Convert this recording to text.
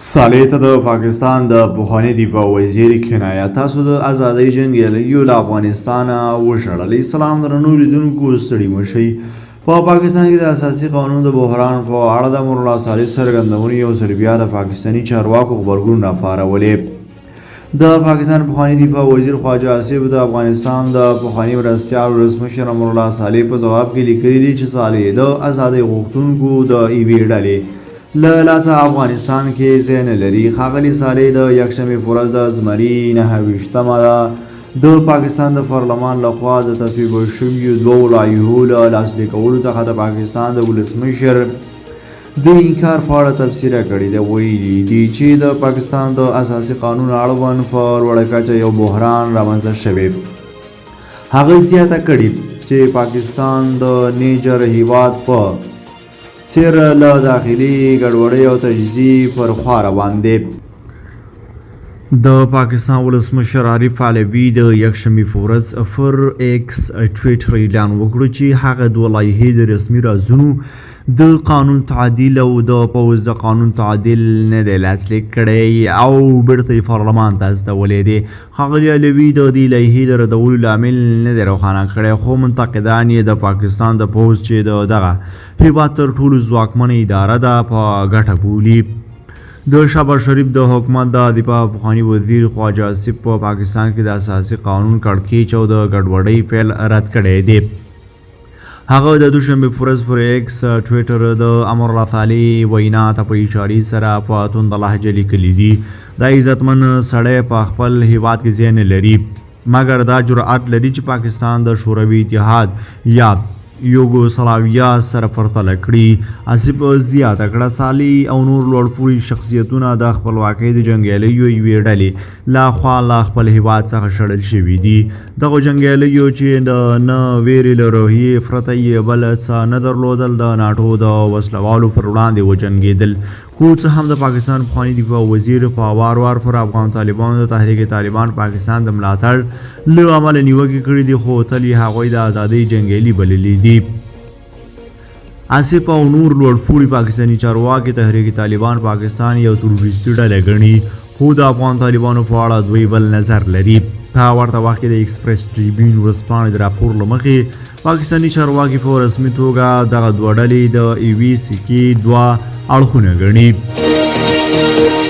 صالح ته د پاکستان د پخواني دفاع وزیر کنایه، تاسو د ازادۍ جنګیالیو له افغانستانه وشړلئ. سلام درنو لیدونکو، ستړي مه شئ. په پاکستان کې د اساسي قانون د بحران په اړه د امرالله صالح څرګندونې یو ځل بیا د پاکستاني چارواکو غبرګون راپارولی. د پاکستان پخواني دفاع وزیر خواجه آصف د افغانستان د پخواني مرستیال ولسمشر امرالله صالح په ځواب کې لیکلي دي چې صالح د ازادۍ غوښتونکو د یوې ډلې له لاسه افغانستان کې ځای نه لري. ښاغلي صالح د یکشنبې په ورځ د زمري 29مه ده د پاکستان د پارلمان لخوا د تصویب شویو دوو لایحو له لاسلیکولو څخه د پاکستان د ولسمشر د انکار په اړه تبصره کړې ده. ویلي دي چې د پاکستان د اساسي قانون اړوند په لوړه کچه یو بحران رامنځته شوی. هغه زیاته کړې چې پاکستان د نیجر هیواد په څیر له داخلي ګډوډۍ او تجزیې پر خوا روان دی. د پاکستان ولسمشر عارف علوي د یکشنبې په ورځ پر ایکس ټویټر اعلان وکړو چې هغه دوه لایحې د رسمي رازونو د قانون تعدیل او د پوځ د قانون تعدیل نه دی لاسلیک کړی او بیرته یې پارلمان ته استولی دی. ښاغلي علوي د دې لایحې د ردولو لامل نه دی روښانه کړی، خو منتقدان یې د پاکستان د پوځ، چې د دغه هیواد تر ټولو ځواکمنه اداره ده، په ګټه بولي. د شهباز شریف د حکومت د دفاع پخواني وزیر خواجه آصف په پاکستان کې د اساسي قانون کړکېچ او د ګډوډۍ پیل رد کړی دی. هغه د دوشنبې په ورځ پر ایکس ټویټر د امرالله صالح وینا ته په اشارې سره په تنده لهجه لیکلي دي: دا عزتمن سړی په خپل هیواد کې ځای نه لري، مګر دا جرأت لري چې پاکستان د شوروي اتحاد یا یوګوسلاویا سره پرتله کړي. آصف زیاته کړه، صالح او نور لوړپوړي شخصیتونه د خپلواکۍ د جنګیالیو یوې ډلې له خوا له خپل هیواد څخه شړل شوي دي. دغو جنګیالیو چې د نه ویرې له روحیې پرته یې بل څه نه درلودل، د ناټو د وسلوالو پر وړاندې وجنګېدل. که څه هم د پاکستان پخواني دفاع وزیر په وار وار پر افغان طالبانو د تحریک طالبان پاکستان د ملاتړ له امله نیوکې کړې دي، خو تل یې هغوی د ازادۍ جنګیالي بللي دي. آصف او نور لوړپوړي پاکستاني چارواکي تحریک طالبان پاکستان یو تروریستي ډله ګڼي، خو د افغان طالبانو په اړه دوی بل نظر لري. په ورته وخت کې د ایکسپریس ټریبیون ورځپاڼې د راپور له مخې، پاکستاني چارواکي په رسمي توګه دغه دوه ډلې د یوې سکې دوه اړخونه ګڼي.